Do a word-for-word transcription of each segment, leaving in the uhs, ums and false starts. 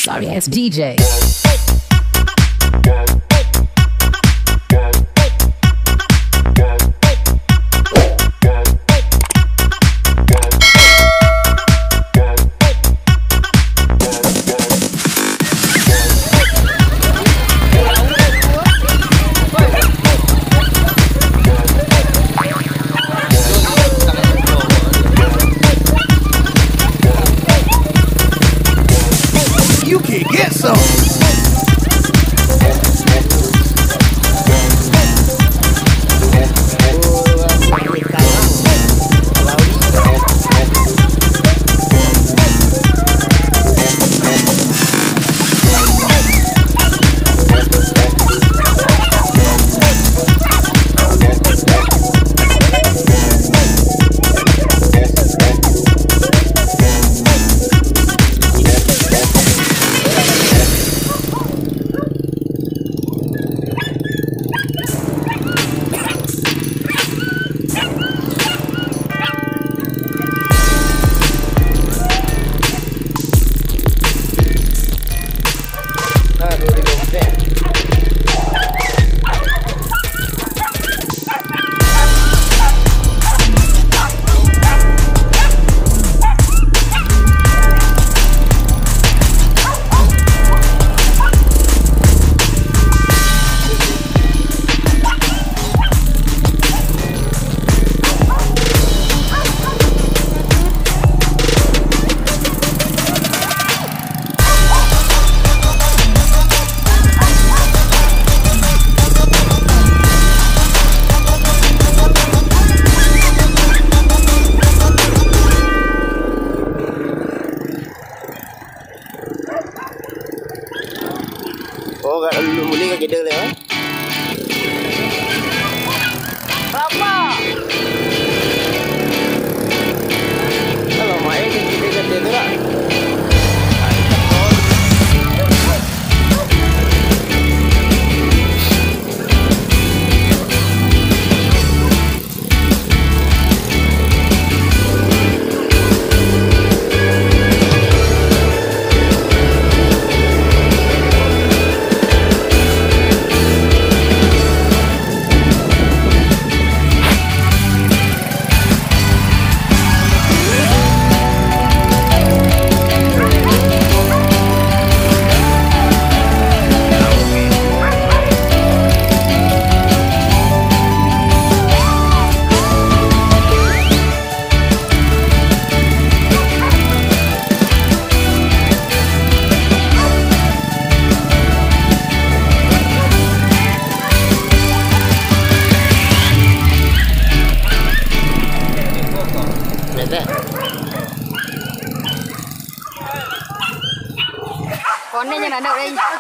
Sorry ass D J. You can get some. Oh, ka, mulai ka kidal, eh? Bapak! Kalau main, kita kata tu lah. Konek je nak, nak, nak.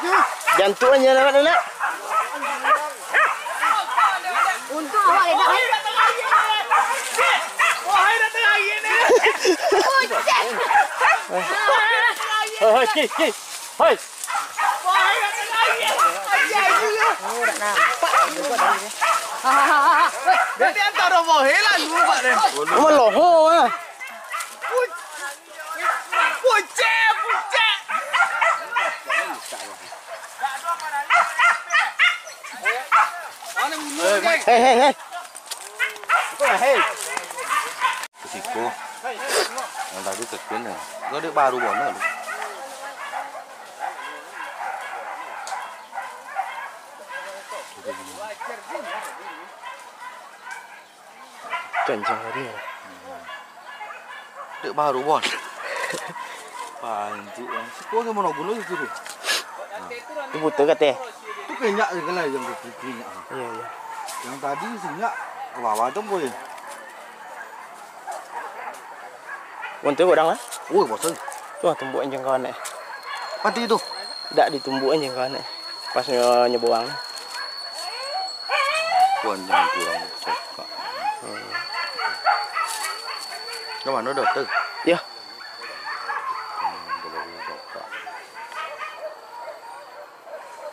Jantuak je nak, nak, nak. Untung awak ledak, eh. Hoi, hoi, ki, ki. Hoi. Jadi antara bohe lah dulu, Pak, deh. Rumah loho, ah. Pucek, pucek. Hei, hei, hei. Siko. Nan tadi keken tu. Kau dek baru bono tu. Kencang tadi. Dek baru, Bon. Panjuk, Bon. Siko tu mano guno situ tu. Tu buta kate. Tu kenyak je lah yang tu kenyak. Iya, iya. Yang tadi sinyak ke bawah tu, boy. Bon, tu godang lah. Oh, bosan. Tu lah tumbuk anjing kawan, eh. Mati tu. Dak ditumbuk anjing kawan, eh. Pas nyo nyebuang. Kuan jangan kurang cokak. Hmm. Ka mano, Dokter? Yo. Hmm, kalau kurang cokak.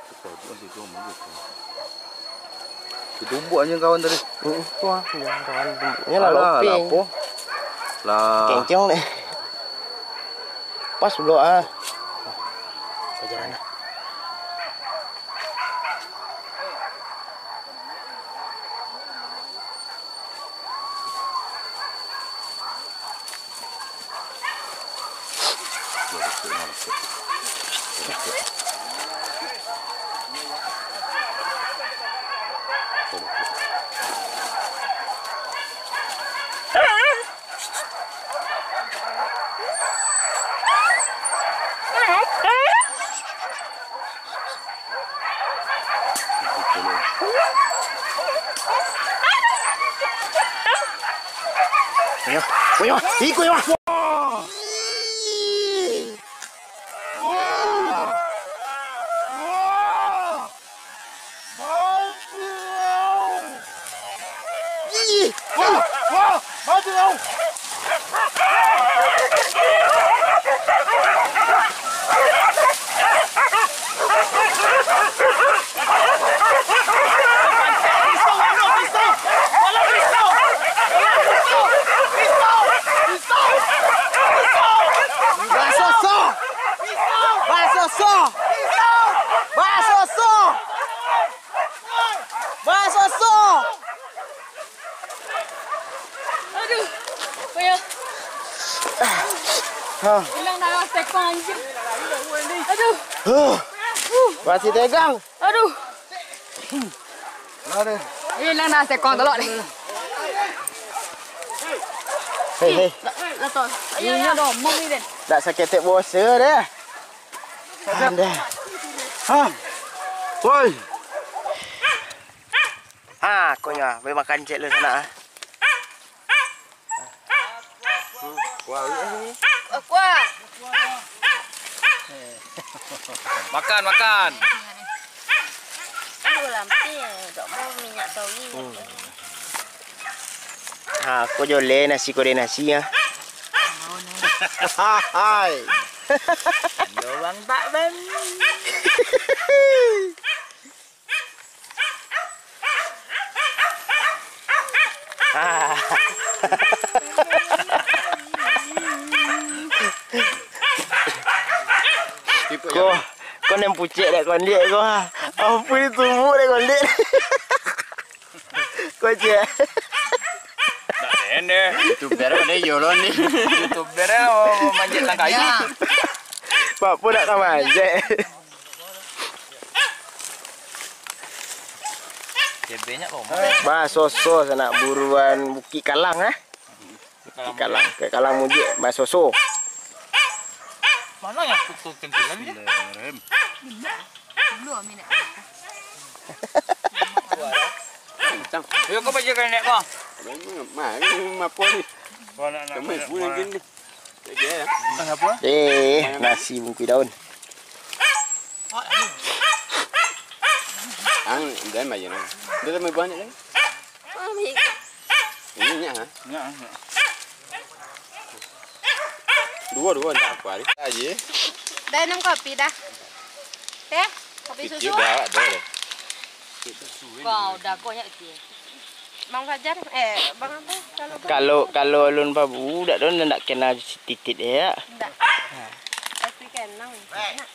Sekolah masih tu, mungkin. Ditumbuk anjing kawan tadi. Hmm, tu ah, anjing kawan tumbuknyo lah. Alah, lopeng. Lapo? Lah. Kenceng deh. Pas pulo ah. Pelajaran lah. Ayo, ayo, iko yo. Basoso! Basoso! Basoso! Basoso! Aduh, payah. Hilang darah sekon, anjir. Aduh. Masih tegang. Aduh. Hilang darah sekon, tolong deh. Hei, hei. Inyo dah omong ni, Den. Dak saketek boso deh. Anda. Ha. Woi. Ha, konyo, bari makan ciek lu sanak, ah. Kuah. Makan, makan. Aduh, lampir, dok mau minyak sawi. Ha, ko jo le nasi ko de nasi, ah. Hai. Ando bang tak bang. Ko, ko nan pucek dek kondiak ko. Ampun, tumbuk dek kondiak. Ko cek. Nak sende. YouTuber pada yo lo ni. YouTuber, oh, manjek tangkai. Ya. Pak pun nak ka manjek. Cebeknya kok. Basoso sanak buruan Bukik Kalang, ah. Bukik Kalang, ke Kalang Mujik, basoso. Mana yang aku tuh kentilan ni? Dulu, Amin. Yo, kau baca kan nek kau. Mah, ini mah apa ni? Kau nak, nak, nak, nak. Eh, nasi bungkuih daun. Ang, dan aja nah. Dia tambah banyak lagi. Ini nyak, ha? Nyak, nyak. Dua, dua, tak apa hari. Aje. Dah minum kopi dah. Teh, kopi susu. Dah, dah, dah. Kau dah kau nyak teh. Bang Fajar, eh, Bang apa? Kalau Bang Kalau, kalau alun pabu, dak don, ndak kena titit ya. Ndak. Pasti kena. Pak,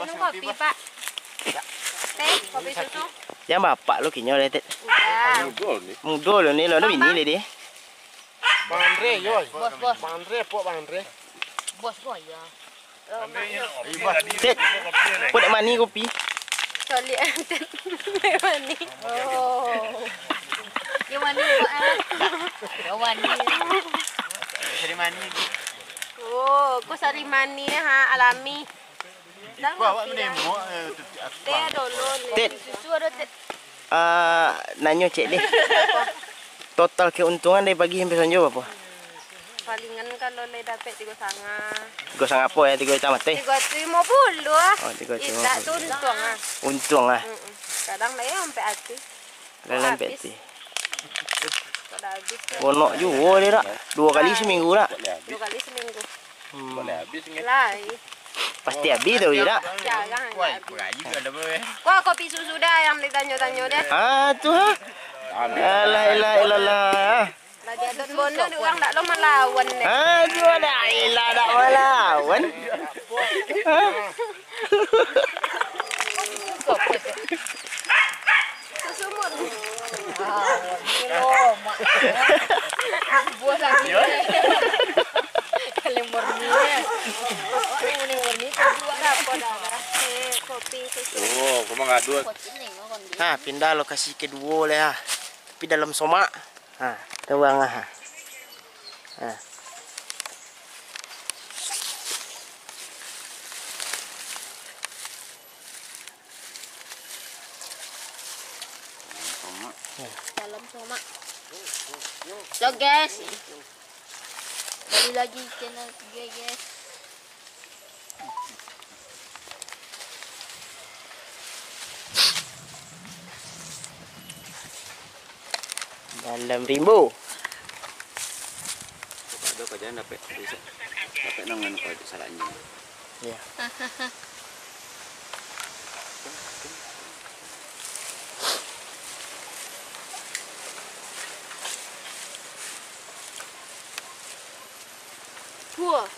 minum kopi, Pak. Teh, kopi susu. Yang bapak lu kinyo deh, Tet. Udah. Mudo lu ni, lu ada bini deh, deh. Bang Andre, yo. Bos, bos. Bang Andre, pok Bang Andre. Bos ko ya. Tet, kok dak mani kopi? Sorry, Tet. Mani. Oh. Yo mani, Pak, eh. Yo mani. Sari mani. Oh, ko sari mani, ha, alami. Dah. Teh dulu, Tet. Susu ada, Tet. Ah, nanyo cek deh. Total keuntungan dari pagi sampai sonjo berapa? Palingan kalau lai dapek tigo sanga. Tigo sanga apo ya? Tigo juta mati? Tigo ratus limo puluh ah. Oh, tigo ratus limo puluh. Dak tu untung ah. Untung ah. Mm-mm. Kadang lai sampai ati. Kadang lai sampai ati. Kada habis. Bonok juo deh, dak? Dua kali seminggu, dak? Dua kali seminggu. Hmm. Lai. Pasti habis tu, dak? Jarang habis. Wah, kopi susu dah yang ditanyo-tanyo deh. Ah, tu ha. Alah, ilah, ilah, ilah. Lah, dia don bono di urang dak lo malawan deh. Ah, tu dak ilah dak malawan. Ha? Susumut. Ah, gilo, mak. Buah lagi. Kalian murni, ya. Ini murni, kedua apa dah? Kopi, susu. Oh, aku mah ngadut. Kopi ni, makan dulu. Nah, pindah lokasi kedua lah, ya. Tapi dalam somak. Ha, tawang ah. Ha. Dalam somak. Lo, guys. Balik lagi channel gue, guys. Dalam rimbo. Kok ado kok jangan dapek, dapek nongan kok itu salahnya. Iya. Wah.